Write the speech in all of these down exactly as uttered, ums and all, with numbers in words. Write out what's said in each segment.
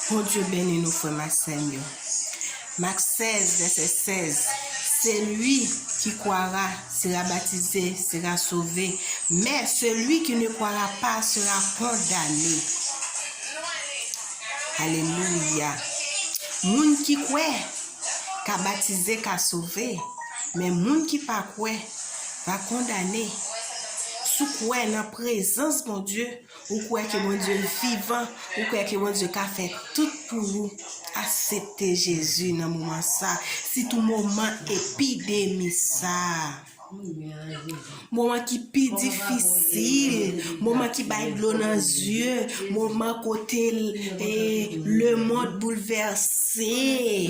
Bondye beni nou, frè m ak sè m yo. Mak sèz, vèsè sèz. Celui qui croira sera baptisé, sera sauvé, mais celui qui ne croira pas sera condamné. Alelouya. Moun ki kwè ka batize, ka sove, men moun ki pa kwè va kondane. Si w kwè nan prezans Bondye, ou kwè ke Bondye vivan, ou kwè ke Bondye ka fè tout pou ou, aksepte Jezi nan moman sa, sitou moman epidemi sa. Moman ki pi difisil, moman ki bay dlo nan zye, moman kote, eh, lemonn boulvèse,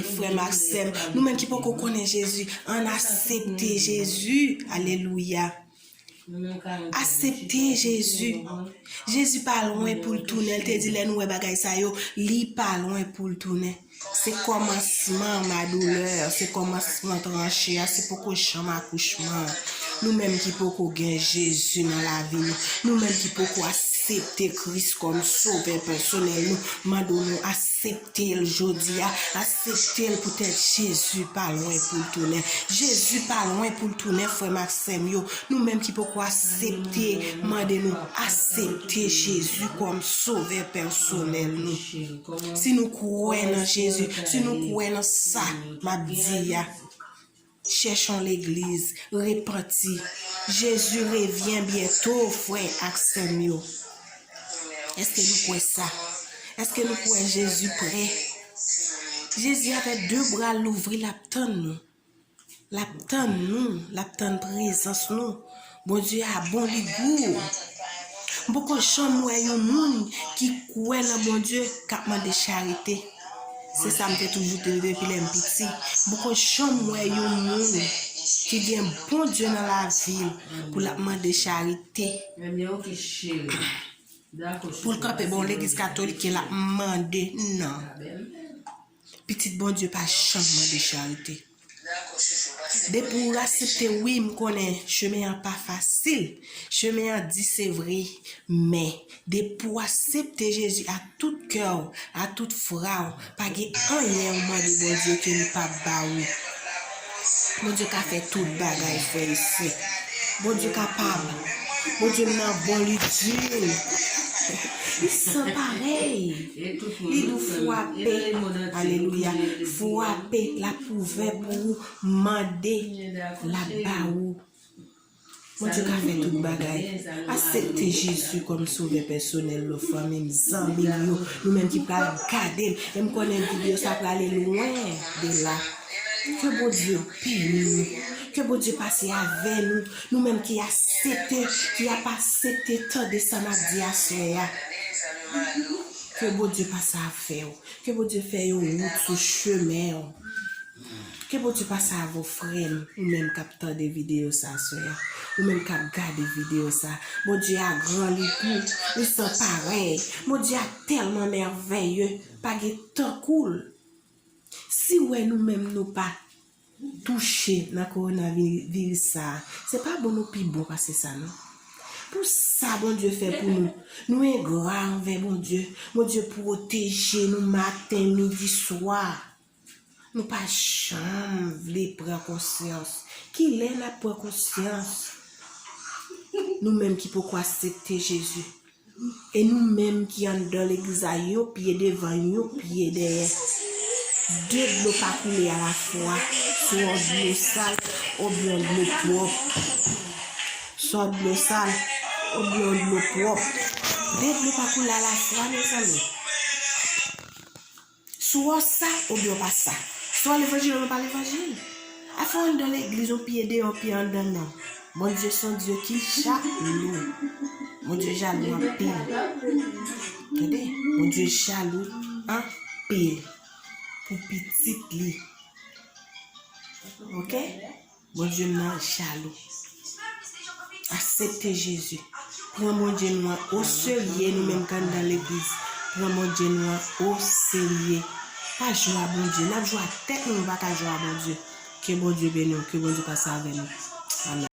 frè m ak sè m. Nou menm ki poko konnen Jezi, ann aksepte Jezi. Alelouya. Aksepte Jezi. Jezi pa lwen pou l tounen. L te di lè nou wè bagay sa yo, li pa lwen pou l tounen. Se kòmansman ma doulè, se kòmansman tranche a, se poko janm akouchman. Nou menm ki poko gen Jezi nan lavi nou, nou menm ki poko aksepte Kris kòm sovè pèsonèl nou, mande w nou aksepte l jodi a, aksepte l poutèt Jezi pa lwen pou l tounen. Jezi pa lwen pou l tounen, frè m ak sè m yo. Nou menm ki poko aksepte, mande nou aksepte Jezi kòm sovè pèsonèl nou. Si nou kwè nan Jezi, si nou kwè nan sa m ap di a, chèche yon legliz, repanti. Jezi revyen byento, frè ak sè m yo. Èske nou kwè sa? Èske nou kwè Jezi prè? Jezi avèk de bra l louvri, l ap tann nou. L ap tann nou, l ap tann prezans nou. Bondye a bon, li gou. M poko janm wè yon moun ki kwè nan Bondye k ap mande charite. Se sa m te toujou di depi lè m piti. M poko janm wè yon moun ki gen Bondye nan lavi l pou l ap mande charite. Pou l kanpe bò legliz katolik ke l ap mande, non. Pitit Bondye pa janm mande charite. Depi w aksepte, wi, m konnen chemen an pa fasil. Chemen an di, se vre. Men, depi w aksepte Jezi ak tout kè w, ak tout fwa w, pa gen anyen ou mande Bondye ke li p ap ba ou. Bondye ka fè tout bagay, frè e sè. Bondye kapab. Bondye m nan bon, li di. Li san parèy. Li dou frape. Alelouya. Frape, l ap ouvè pou ou. Mande, l ap ba ou. Bondye ka fè tout bagay. Aksepte Jezi kòm sovè pèsonèl nou, fanmi m, zanmi m yo, nou menm ki pral gade l. E m konnen videyo sa prale lwen de la. Ke Bondye beni nou. Ke Bondye pase avè nou. Nou menm ki aksepte, ki ap aksepte tande sa m ap di aswè a. Ke Bondye pase avè w. Ke Bondye fè yon wout sou chemen w. Ke Bondye pase avè w, frè m, ou menm k ap tande videyo sa aswè a, ou menm k ap gade videyo sa. Bondye a gran, li gou, li san parèy. Bondye a tèlman mèvèye, pa gen tankou l. Si w wè nou menm nou pa touche nan kowonaviris sa a, se pa bon nou pi bon pase sa, non. Pou sa Bondye fè pou nou, nou engra anvè Bondye. Bondye pwoteje nou maten, midi, swa. Nou pa janm vle pran konsyans. Kilè n ap pran konsyans? Nou menm ki poko aksepte Jezi. E nou menm ki anndan legliz la, yon pye devan, yon pye dèyè. De dlo pa koule alafwa, swa yon dlo sal oubyen yon dlo pwòp. Swa dlo sal oubyen yon dlo pwòp. De dlo pa koule alafwa, mezanmi. Swa w sa oubyen w pa sa. Swa w levanjil oubyen w pa levanjil. Afè w anndan legliz, yon pye deyò, yon pye anndan, non. Bondye se yon Dye ki jalou. Bondye jalou anpil. Tande, Bondye jalou anpil pou pitit li. Oke? Bondye m nan jalou. Aksepte Jezi. Pran Bondye nou an oserye, nou menm k anndan legliz. Pran Bondye nou an oserye. Pa jwe a Bondye. N ap jwe a tèt nou, nou pa ka jwe a Bondye. Ke Bondye beni w, ke Bondye pase avè nou. Amèn.